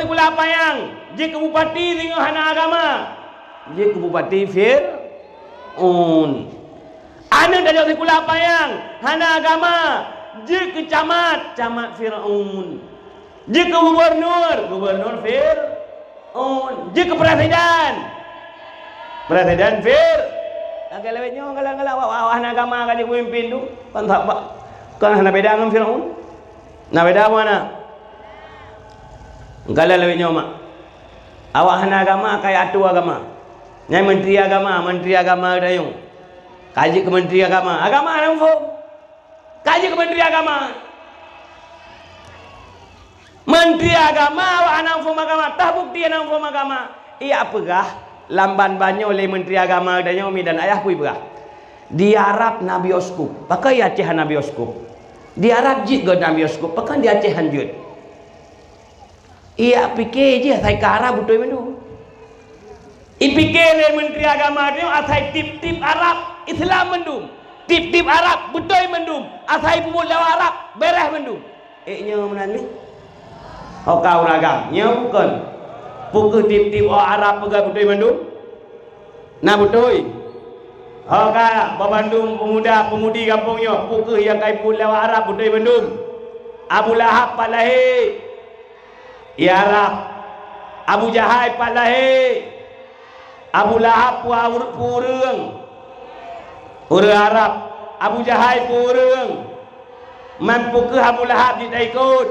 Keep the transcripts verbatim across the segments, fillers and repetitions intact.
sikula panyang, jeuet keu bupati singoh hana agama, jeuet keu bupati Fir'aun. Aneuk tajak sikula panyang, hana agama, jeuet keu camat, camat Fir'aun. Jeuet keu gubernur, gubernur Fir'aun. Jeuet keu presiden, presiden Fir-, lagèe lawét nyoe galak-galak awak, awak hana agama ka jeuet pemimpin tu. Kan tak, kan hana beda ngon Fir'aun? Na beda mana? Galak lawét nyoe mak. Awak hana agama, ka atoe agama. Nyan menteri agama, menteri agama geutanyoe. Ka jeuet keu menteri agama, agama hana muphom. Ka jeuet keu menteri agama. Menteri agama awak hana muphom agama, tah bukti hana muphom agama. Ijak peugah lam ban-ban nyoe lé menteri agama geutanyoe, mi dan ayah, peue jipeugah. Di Arab na bioskop, pakon di Aceh hana bioskop? Di Arab jeuet gob na bioskop, pakon di Aceh hana jeuet? Ijak pike jih asai ka Arab beutôi mandum. Ipike lé menteri agama nyoe asai tieb-tieb Arab Islam mandum. Tieb-tieb Arab beutôi mandum. Asai peubuet lewat Arab bereh mandum. Ék nyoe meunan lé? Ho ka ureueng agam, nyoe bukon? Peu kheueh tieb-tieb Arab peugah beutôi mandum? Na beutôi? Ho ka, bandum pemuda-pemudi gampông nyoe, peu kheueh nyang ka ipeubuet lewat Arab beutôi mandum? Abu Lahab pat lahé? Di Arab. Abu Jahai pat lahé? Abu Lahab peue ureueng? Ureueng Arab. Abu Jahai peue ureueng? Man peu kheueh Abu Lahab jeuet taikot?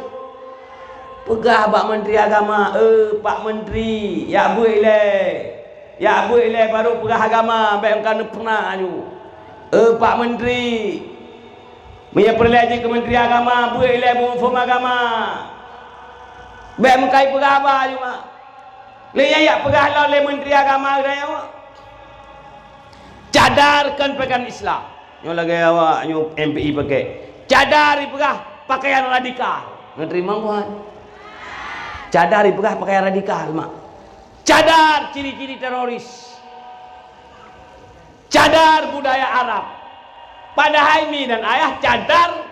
Peugah bak menteri agama, "Eh, Pak Menteri, jak beuet ilèe. Jak beuet ilèe barô peugah agama, bèk ka neupeuna aju. Eh, Pak Menteri, meunyoe peureulèe jeuet keu menteri agama, beuet ilèe beuet muphom agama. Bèk meukai peugah haba aju mak." Lé nyan jak peugah lom lé menteri agama geutanyoe. Cadar kon pakaian Islam. Nyoe lagèe awak nyoe M P I pakai. Cadar jipeugah pakaian radikal. Neuteurimong bukan? Cadar jipeugah pakaian radikal, mak. Cadar ciri-ciri teroris. Cadar budaya Arab. Padahai mi dan ayah, cadar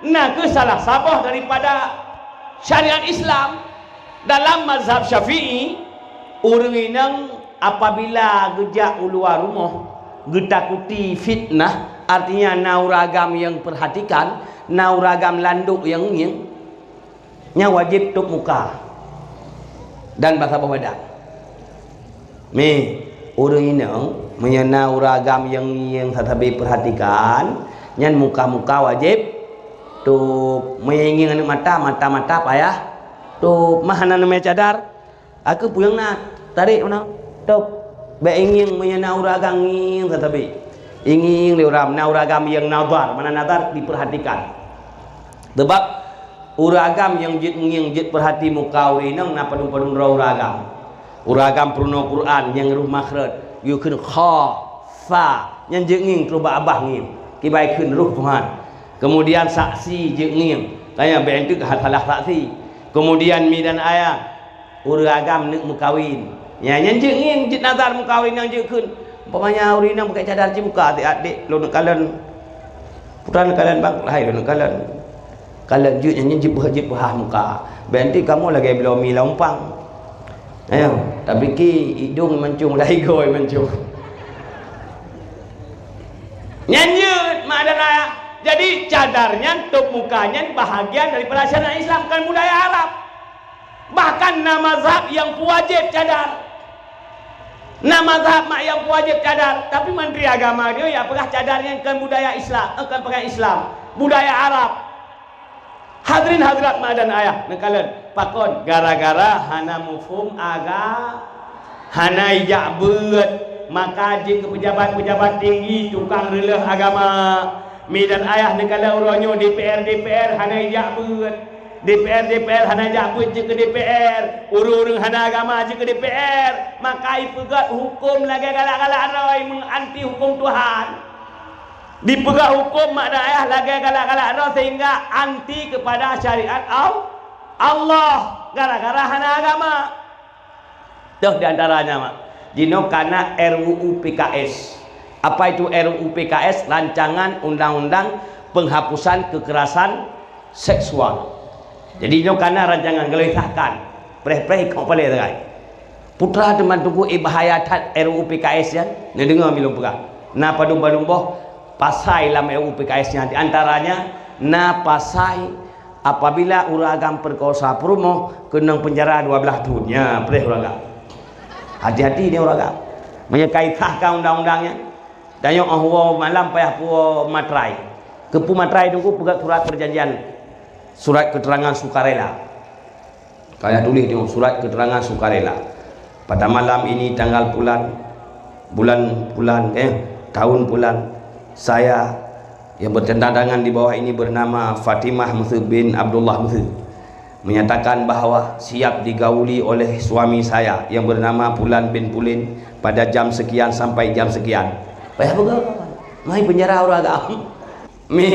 na kheueh salah saboh daripada syariat Islam. Dalam mazhab Syafi'i, ureueng inong apabila geujak u luwa rumoh, geutakuti fitnah, artinya na ureueng agam nyang perhatikan, na ureueng agam landok nyang ngieng, nyan wajéb tôp muka dan basa boh badan. Mi, ureueng inong, meunyoe na ureueng agam nyang ngieng sabe-sabe perhatikan, nyan muka-muka wajéb tôp. Meunyoe ngieng aneuk mata, mata-mata payah tôp. Mah hana neumè cadar, aku peue nyang na, tarék meunan, tôp. Bèk ingieng meunyoe na ureueng agam ngieng sabe-sabe. Ingieng lé ureueng, na ureueng agam nyang nazar, mana nazar diperhatikan. Sebab ureueng agam nyang jeuet ngieng, jeuet peuhati muka ureueng inong na padum-padum droe ureueng agam. Ureueng agam peurunoe Quran nyang rôh makhraj, geukheun kha, fa, nyan jeuet ngieng troh bak babah ngieng. Kiban kheun Roh Tuhan. Kemudian saksi jeuet ngieng. Kan nyan bèk enteuk salah saksi. Kemudian mi dan ayah, ureueng agam neuk meukawen. Nyan, nyan jeuet ngieng, jeuet nazar meukawen nyang jeuet kheun. Umpamanya ureueng inong pakai cadar cit muka, "Adik, adik, lôn neuk kalon." Putra neuk kalon bang, lahai lôn neuk kalon. Kalon jeuet nyan, nyan jeuet peuhah, jeuet peuhah muka. Bèk enteuk kamoe lagèe bloe mi lam umpang. Ayo, tapike idong mancung, dah igoe mancung. Nyan jeuet, mak dan ayah. Jadi, cadar nyan, tôp muka nyan bahagian daripada syariat Islam, kon budaya Arab. Bahkan na mazhab nyang peuwajéb cadar. Na mazhab mak nyang peuwajéb cadar, tapi menteri agama nyoe jak peugah cadar nyan kon budaya Islam, eh, kon pakaian Islam, budaya Arab. Hadirin hadirat mak dan ayah neukalon, pakon? Gara-gara hana muphom aga-, hana ijak beuet, maka jeuet keu pejabat-pejabat tinggi tukang reuleuh agama. Mi dan ayah neukalon uroe nyoe D P R, D P R hana ijak beuet. D P R, D P R hana jak beuet jeuet keu D P R. Ureueng-ureueng hana agama jeuet keu D P R. Maka ipeugöt huköm lagèe galak-galak droe, meuanti huköm Tuhan. Dipeugah huköm mak dan ayah lagèe galak-galak droe sehingga anti kepada syariat Al-, Allah gara-gara hana agama. Toh di antaranya, mak, jinoe kana R U U P K S. Apa itu R U U P K S? Rancangan Undang-Undang Penghapusan Kekerasan Seksual. Jadi, jinoe kana rancangan, ka lheueh disahkan. Preh-preh ikong palée sagai. Putra teuma Teungku, eh, bahaya that R U U P K S nyan. Neudeungoe milong peugah. Na padum-padum boh pasai lam R U U P K S nyan. Di antaranya na pasai apabila ureuëng agam perkosa peurumoh keunong penjara dua belas thon. Nya, preh ureuëng agam. Hati-hati ni ureuëng agam. Meunyoe ka isahkan undang-undang nyan, tanyoe 'oh woe malam payah puwoe matrai. Keupeue matrai Teungku? Peugah surat perjanjian, surat keterangan sukarela. Kaya tuléh di surat keterangan sukarela. Pada malam ini tanggal pulan, bulan pulan, eh, tahun pulan, saya yang bertanda tangan di bawah ini bernama Fatimah Meuseu bin Abdullah Meuseu, menyatakan bahwa siap digauli oleh suami saya yang bernama Pulan bin Pulin pada jam sekian sampai jam sekian. Payah peugah, mai penjara ureuëng agam. Mi,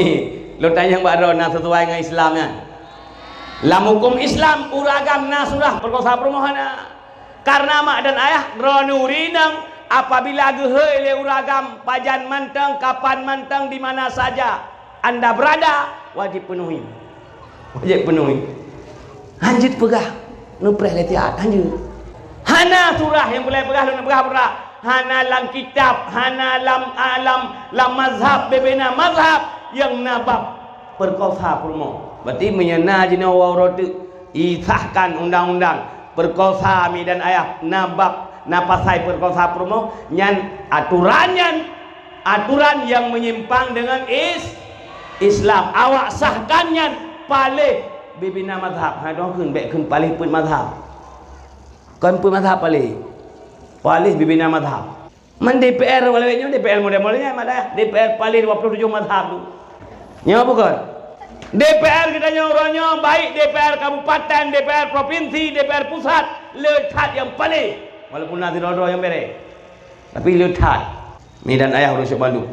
lôn tanyong bak droe, na sesuai ngon Islam nyan? Lam huköm Islam, ureuëng agam na surah perkosa peurumoh hana. Karena mak dan ayah droeneuh ureuëng inong, apabila geuhôi lé ureuëng agam, pajan mantong, kapan mantong, di mana saja anda berada, wajib penuhi. Wajib penuhi. Hanjeuet peugah, neupreh lé tiat, hanjeuet. Hana surah nyang peureulée peugah, lôn peugah peura. Hana lam kitab, hana lam alam, lam mazhab, bubena mazhab nyang na bab perkosa peurumoh. Berarti meunyoe na jinoe uroe teuk isahkan undang-undang perkosa mi dan ayah, na bab, na pasai perkosa peurumoh, nyan aturan nyan, aturan nyang menyimpang dengan is-, Islam. Awak sahkan nyan paléh bubena mazhab. Ha, dong kheun, bék kheun paléh peuet mazhab. Kon peuet mazhab paléh. Paléh bubena mazhab. Man D P R walai nyoe, D P R model-model nyan, mak dayah. D P R paléh dua puluh tujoh mazhab tu. Nyoe bukan. D P R kita nyoe, uroe nyoe, baik D P R kabupaten, D P R provinsi, D P R pusat, le that nyang paléh. Walaupun na sidroe-droe nyang bereh. Tapi le that. Mi dan ayah ureuëng syok bandum.